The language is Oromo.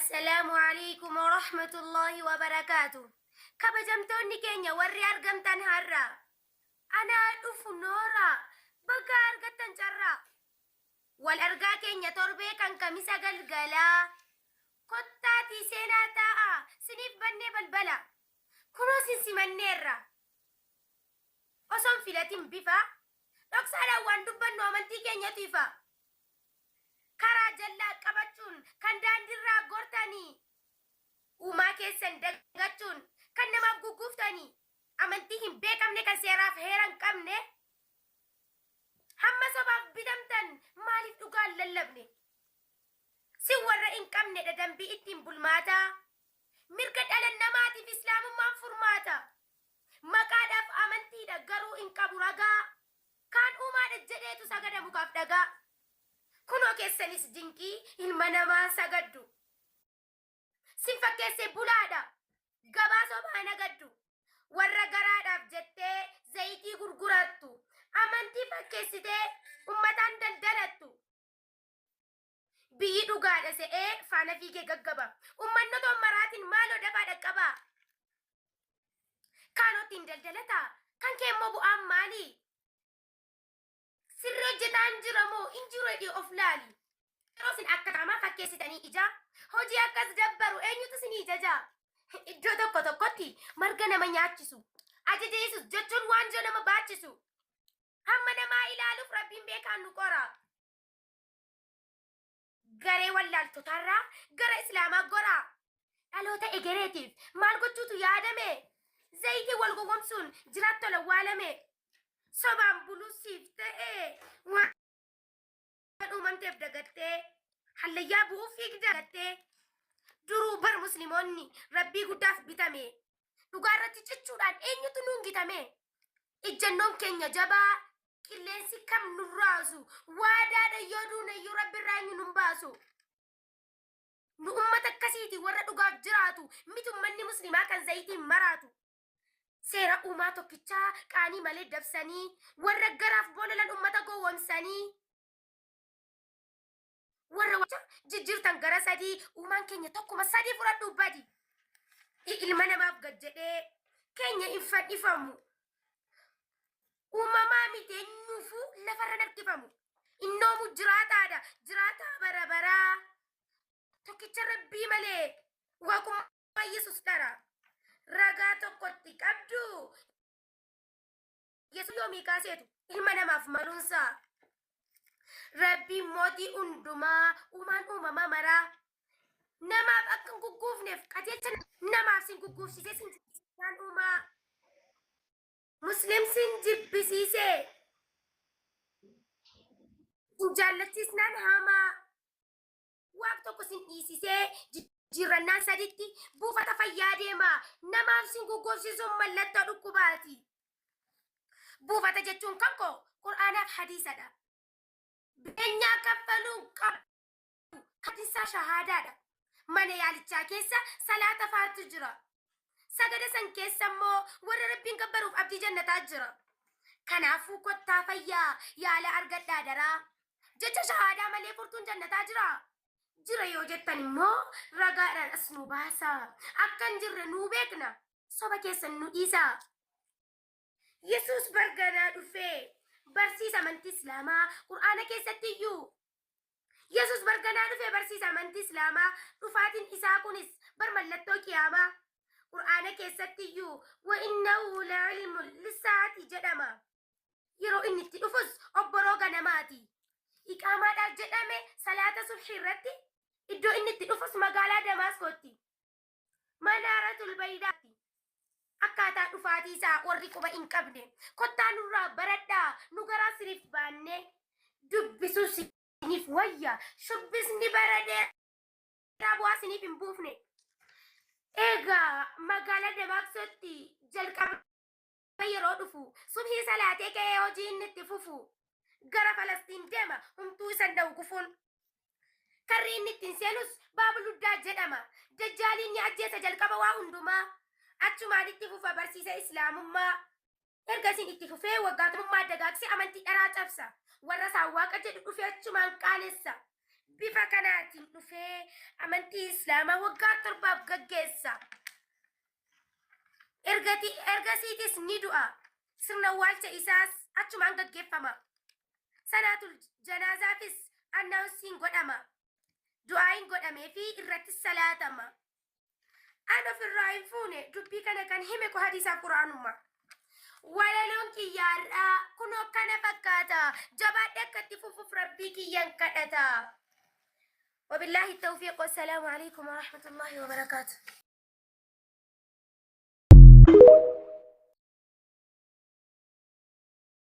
Assalaamu alaikum warahmatullaahi wabarakaatu. Kabajamtoonni keenya warri argamtan har'a. Anaa dhufu noora. Baga argattan carraa. Wal argaa keenya torbee kan Kamisa galgalaa. Kottaatii seenaa taa'a. Siniif bannee balbala. Kunoo sin simanneerra. Osoo hin filatin bifa. Dhoksaadhaan waan dubbannu amantii keenyatu ifa. Karaa jallaa qabachuun kan daandiirraa gortanii. Uumaa keessan dagachuun kan namaaf gugguuftanii. Amantii hin beekamne kan seeraaf heera hin qabne. Hamma sobaaf bitamtan maaliif dhugaa hin lallabne? Sin warra hin qabnedha dambii ittiin bulmaataa. Mirga dhala namaatiif Islaamummaan furmaata. Maqaadhaaf amantiidha garuu hin qabu ragaa. Kaan uumaadha jedheetu sagada mukaaf dhagaa. Kunoo keessanis dinqii ilma namaa sagaddu. Sin fakkeessee bulaadha. Gabaa sobaa nagaddu. Warra garaadhaaf jettee zayitii gurgurattu. Amantii fakkeessitee ummataan daldalattu. Biyyi dhugaadha se'ee faana fiigee gaggaba. Ummanni otoo hin maraatin maaloo dafaa dhaqqabaa. Kaanottiin daldalataa? Kan kee immoo bu'aan maali? Sirri hojjetaan jira moo hin jiru jedhii of laali. Yeroo isin akka qaamaa fakkeessitanii ijaa hojii akkas dabbaru eenyutu isinii jajaa? Iddoo tokko tokkotti marga nama nyaachisu. Ajaja Yesus jechuun waanjoo nama baachisu. Hamma namaa ilaaluuf Rabbiin beekaan nu qora. Garee wallaaltotaarraa gara Islaamaa goraa. Dhaloota egereetiif maal gochuutu yaadame? Zayitii wal gowwomsuun jiraat tola awwaalame. Sobaan buluu siif ta'e waan uumamteef dagattee hallayyaa bu'uuf fiigda dagattee. Duruu bar Muslimoonni Rabbii guddaaf bitame. Dhugaa irratti cichuudhaan eenyutu nuun gitame? Ijjannoon keenya jabaa qilleensi kam nun raasu. Waadaadha yoo duune iyyuu Rabbi irraa eenyu nun baasu. Nu ummata akkasiiti warra dhugaaf jiraatu miti ummanni Muslimaa kan zayitiin maraatu. Seera uumaa tokkichaa qaanii malee dabsanii warra garaaf bololan ummata gowwomsanii. Warra wacha jijjiirtan gara sadii uumaan keenya tokkuma sadii fudhadhu badi. Ilma namaaf gad jedhee keenya hin fadhifamu. Uumamaa miti eenyuufuu lafarra hin harkifamu. Innoomu jiraataadha jiraataa bara baraa. Tokkicha Rabbii malee waaqummaa Yesus dhara. Ragaa tokkotti qabdu Yesus yoomii kaaseetu ilma namaaf maluunsaa. Rabbiin mootii hundumaa uumaan uumamaa maraa namaaf akka hin gugguufneef qajeelcha namaaf sin gugguufsiisee sin jibbisiisaan uumaa. Muslim sin jibbisiisee sin jaallachiisnaan hamaa. Waaq tokko sin dhiisisee jijjiirrannaan saditti buufata fayyaa deema. Namaaf sin gugguufsiisuun mallattoo dhukkubaati. Buufata jechuun kan koo Qur'aanaaf hadiisadha. Beenyaa kaffaluun qabu. Hadiisaa shahaadaadha. Mana yaalichaa keessa salaata faatu jira. Sagada san keessa immoo warra Rabbiin gabbaruuf abdii jannataa jira. Kanaafuu kottaa fayyaa yaala argadhaa daraa. Jecha shahaadaa malee furtuun jannataa jiraa? Jira yoo jettan immoo ragaadhaan as nu baasaa. Akka hin jirre nuu beekna. Soba keessan nu dhiisaa. Yesuus bar ganaa dhufee barsiisa amantii Islaamaa Qur'aana keessatti iyyuu Yesuus bar ganaa dhufee barsiisa amantii Islaamaa dhufaatiin isaa kunis bar mallattoo qiyaamaa Qur'aana keessatti iyyuu wa innahu la'ilmun lissaa'ati jedhama. Yeroo inni itti dhufus obboroo ganamaati. Iqaamaadhaaf jedhame salaata subhii irratti iddoo inni itti dhufus magaalaa Damaaskootti. Manaaratul Baydaatti. Akkaataa dhufaatii isaa warri quba hin qabne kottaa nurraa baradhaa nu garaa siniif baannee dubbisuu siniif wayya shubbisni bara dheeraa bu'aa siniif hin buufne. Egaa magaalaa Damaaksootti jalqaba yeroo dhufu subhii salaatee ka'ee hojii inni itti fufu gara Falastiin deema humtuu isa hin dha'u gufuun. Karri inni ittiin seenus Baabuluddaa jedhama. Dajjaaliin ni ajjeesa jalqaba waa hundumaa. Achumaan itti fufa barsiisa Islaamummaa. Ergasiin itti fufee waggaa tokkummaa dagaagsee amantii dharaa cabsa. Warra isaan waaqa jedhu dhufee achumaan qaanessa. Bifa kanaatiin dhufee amantii Islaamaa waggaa 7f gaggeessa. Ergasiitis ni du'a. Sirna awwaalcha isaas achumaan gaggeeffama. Salaatul janaazaafis annaawunsiin godhama. Du'aayin godhamee fi irratti salaatama. An ofirraa hin fuune dubbii kana kan hime ko hadiisaaf qur'aanumma. Walaloon kiyya har'aa kunoo kana fakkaata. Jabaadhee akka itti fufuuf rabbii kiyyan kadhata. Wabillaahi tawfiiq wassalaamu alaikum warahmatullaahi wabarakaatu.